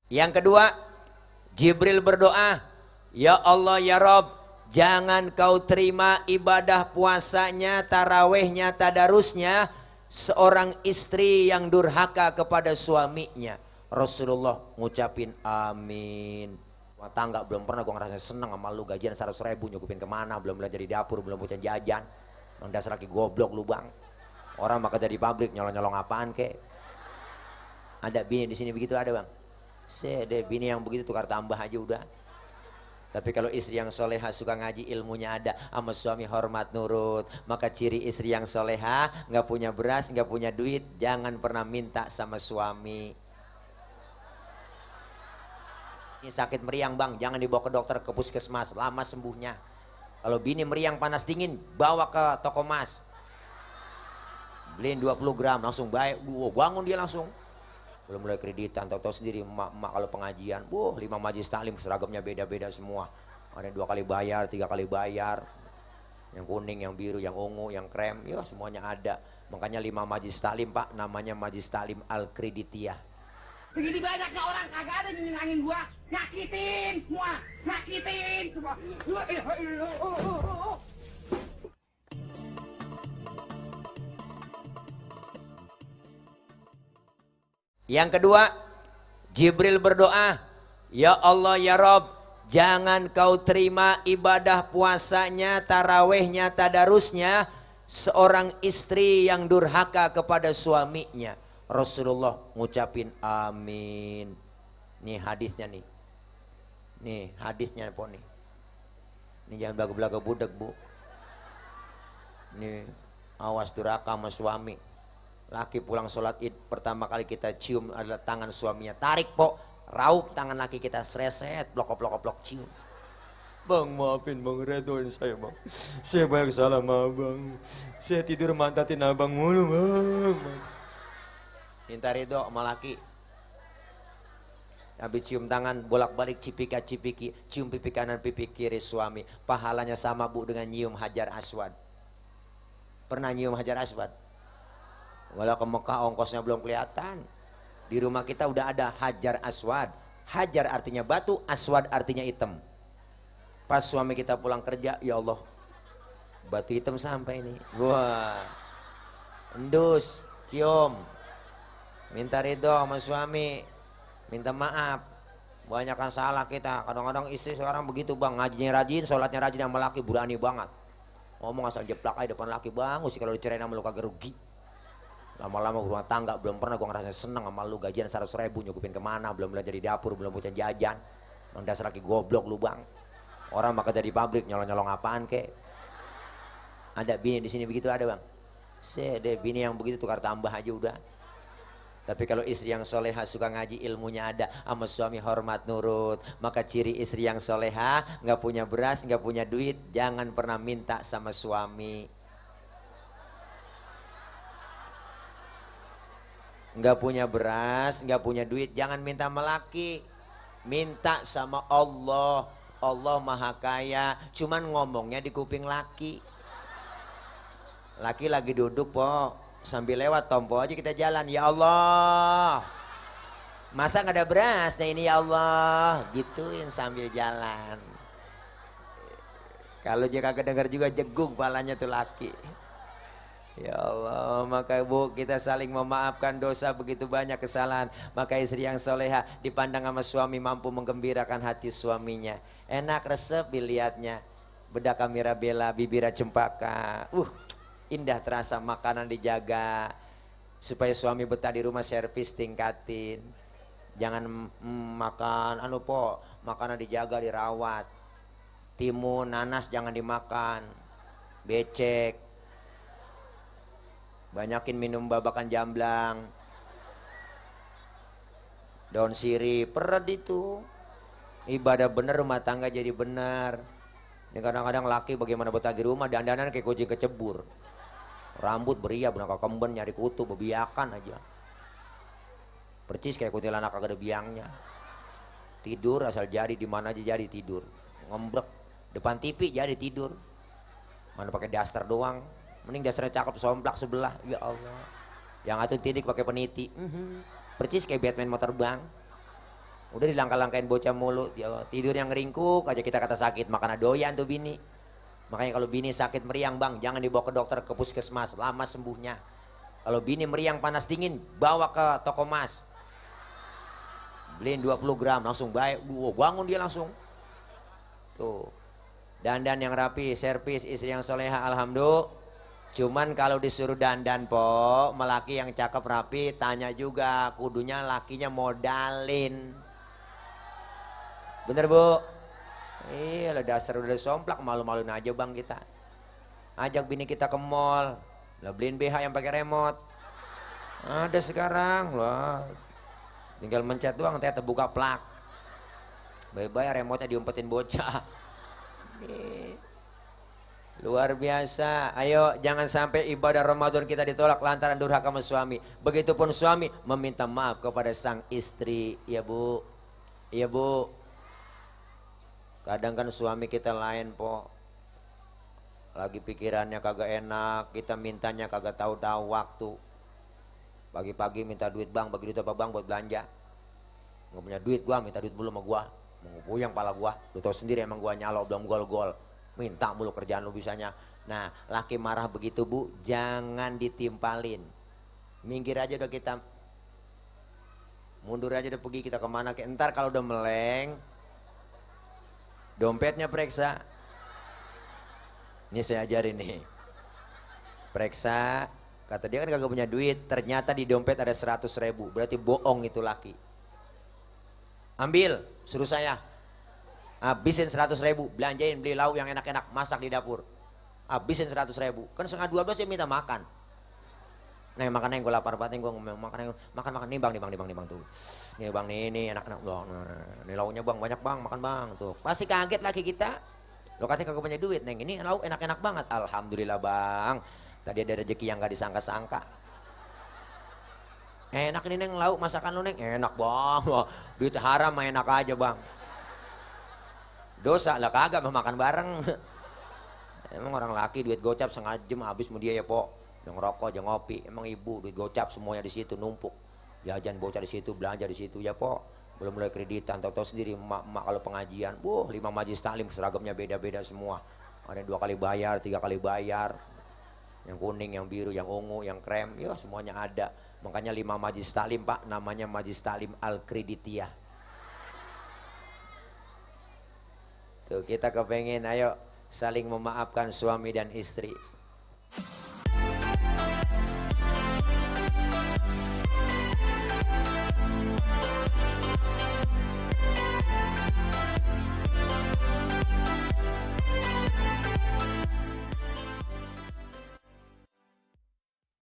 Yang kedua, Jibril berdoa, ya Allah ya Rob, jangan kau terima ibadah puasanya, tarawehnya, tadarusnya seorang istri yang durhaka kepada suaminya. Rasulullah ngucapin amin. Rumah tangga belum pernah gue ngerasa seneng sama lu, gajian 100.000 nyukupin kemana, belum belajar di dapur, belum punya jajan. Emang dasar laki goblok lu bang. Orang maka jadi pabrik nyolong-nyolong apaan kek. Ada bini di sini begitu ada bang. Ada bini yang begitu tukar tambah aja udah. Tapi kalau istri yang soleha suka ngaji, ilmunya ada, sama suami hormat nurut. Maka ciri istri yang soleha, nggak punya beras, nggak punya duit, jangan pernah minta sama suami. Ini sakit meriang bang, jangan dibawa ke dokter, ke puskesmas, lama sembuhnya. Kalau bini meriang panas dingin, bawa ke toko mas. Beliin 20 gram, langsung baik, bangun dia langsung. Belum mulai kreditan, tahu-tahu sendiri emak kalau pengajian, 5 majlis taklim seragamnya beda-beda semua. Ada 2 kali bayar, 3 kali bayar. Yang kuning, yang biru, yang ungu, yang krem, ya semuanya ada. Makanya 5 majlis taklim pak, namanya majlis taklim Al-Kreditiyah. Segini banyaknya orang kagak ada yang nyenangin gua, nyakitin semua. Yang kedua, Jibril berdoa, ya Allah ya Rob, jangan kau terima ibadah puasanya, tarawehnya, tadarusnya seorang istri yang durhaka kepada suaminya. Rasulullah ngucapin amin. Nih hadisnya nih. Nih hadisnya po nih. Ini jangan belaga-belaga budak bu. Nih awas durhaka sama suami. Laki pulang sholat id, pertama kali kita cium adalah tangan suaminya. Tarik po, raup tangan laki kita, sreset, blok-blok cium. Bang maafin bang, redoin saya bang. Saya banyak salah sama abang. Saya tidur mantatin abang mulu bang. Minta ridho sama laki. Habis cium tangan, bolak-balik cipika-cipiki, cium pipi kanan, pipi kiri suami. Pahalanya sama bu dengan nyium hajar aswad. Pernah nyium hajar aswad? Walau ke Mekah ongkosnya belum kelihatan. Di rumah kita udah ada hajar aswad. Hajar artinya batu, aswad artinya hitam. Pas suami kita pulang kerja, ya Allah, batu hitam sampai ini. Wah, endus, cium, minta ridho sama suami, minta maaf. Banyakan salah kita. Kadang-kadang istri sekarang begitu bang, ngajinya rajin, sholatnya rajin sama laki, berani banget. Ngomong asal jeplak aja depan laki, bang, sih kalau dicerain sama lu kagak rugi. Lama-lama rumah tangga belum pernah gue ngerasa seneng sama lu, gajian 100.000 nyukupin kemana, belum belajar di dapur, belum punya jajan. Emang dasar laki goblok lu bang. Orang maka jadi pabrik nyolong-nyolong apaan kek. Ada bini di sini begitu ada bang. Ada bini yang begitu tukar tambah aja udah. Tapi kalau istri yang soleha suka ngaji, ilmunya ada, sama suami hormat nurut. Maka ciri istri yang soleha, nggak punya beras, nggak punya duit, jangan pernah minta sama suami. Nggak punya beras, nggak punya duit, jangan minta sama laki, minta sama Allah. Allah maha kaya, cuman ngomongnya di kuping laki. Laki lagi duduk po, sambil lewat tompo aja kita jalan, ya Allah, masa nggak ada berasnya ini ya Allah, gituin sambil jalan. Kalau dia kagak dengar juga jeguk palanya tuh laki. Ya Allah, maka bu kita saling memaafkan dosa, begitu banyak kesalahan. Maka istri yang soleha dipandang sama suami mampu menggembirakan hati suaminya. Enak resep dilihatnya, bedak mirabella, bibirnya cempaka. Indah terasa, makanan dijaga. Supaya suami betah di rumah, servis tingkatin. Jangan makan makanan dijaga, dirawat. Timun, nanas jangan dimakan. Becek. Banyakin minum babakan jamblang, daun sirih, peret itu. Ibadah bener, rumah tangga jadi bener. Ini kadang-kadang laki bagaimana betah di rumah, dandanan kayak kucing kecebur. Rambut beriak, benangka kemben, nyari kutu, bebiakan aja. Percis kayak kuntilanak kagak ada biangnya. Tidur asal jadi, di mana aja jadi tidur. Ngembrek, depan TV jadi tidur. Mana pakai daster doang. Mending dasarnya cakep, somplak sebelah, ya Allah. Yang atuh tidik pakai peniti, percis kayak Batman mau terbang. Udah dilangkah-langkain bocah mulu, tidur yang ngeringkuk aja kita kata sakit, makanya doyan tuh bini. Makanya kalau bini sakit meriang bang, jangan dibawa ke dokter, ke puskesmas, lama sembuhnya. Kalau bini meriang panas dingin, bawa ke toko mas. Beliin 20 gram, langsung baik, bangun dia langsung. Tuh, dandan yang rapi, servis, istri yang soleha, alhamdulillah. Cuman kalau disuruh dandan po, melaki yang cakep rapi, tanya juga, kudunya lakinya modalin. Bener bu? Iya lah dasar udah somplak, malu-maluin aja bang kita. Ajak bini kita ke mall, lah beliin BH yang pakai remote. Ada sekarang lah, tinggal mencet doang, ternyata buka plak. Bye-bye remote-nya diumpetin bocah. Luar biasa. Ayo jangan sampai ibadah Ramadan kita ditolak lantaran durhaka sama suami. Begitupun suami meminta maaf kepada sang istri. Iya bu, iya bu. Kadang kan suami kita lain po, lagi pikirannya kagak enak, kita mintanya kagak tahu-tahu waktu. Pagi-pagi minta duit bang, bagi duit apa bang buat belanja. Nggak punya duit gua, minta duit mulu sama gua, mau puyeng pala gua. Lu tau sendiri emang gua nyalo belum gol-gol, minta mulu kerjaan lu bisanya. Nah laki marah begitu bu, jangan ditimpalin, minggir aja udah kita, mundur aja udah pergi kita kemana ke. Ntar kalau udah meleng, dompetnya periksa. Ini saya ajarin nih. Periksa, kata dia kan kagak punya duit, ternyata di dompet ada 100.000, berarti bohong itu laki. Ambil, suruh saya. Habisin 100.000, belanjain beli lauk yang enak-enak, masak di dapur. Habisin 100.000, kan setengah 12 ya minta makan. Nah makannya yang gue lapar banget, gue makan nih bang tuh. Nih bang nih enak-enak loh. Nih lauknya bang banyak bang, makan bang tuh. Pasti kaget laki kita. Lo katanya kagak punya duit, neng ini lauk enak-enak banget. Alhamdulillah bang. Tadi ada rezeki yang gak disangka-sangka. Enak ini neng lauk masakan lo neng, enak bang. Duit haram mah enak aja bang. Dosa lah kagak mau makan bareng. Emang orang laki duit gocap setengah jam habis mau dia ya po. Yang ngerokok, yang ngopi, emang ibu duit gocap semuanya di situ numpuk. Jajan bocah di situ, belanja di situ ya po. Belum mulai kreditan, tahu-tahu sendiri emak kalau pengajian, 5 majelis taklim seragamnya beda-beda semua. Ada 2 kali bayar, 3 kali bayar. Yang kuning, yang biru, yang ungu, yang krem, ya semuanya ada. Makanya 5 majelis taklim pak, namanya majelis taklim Al-Kreditiyah. Tuh kita kepengen, ayo saling memaafkan suami dan istri.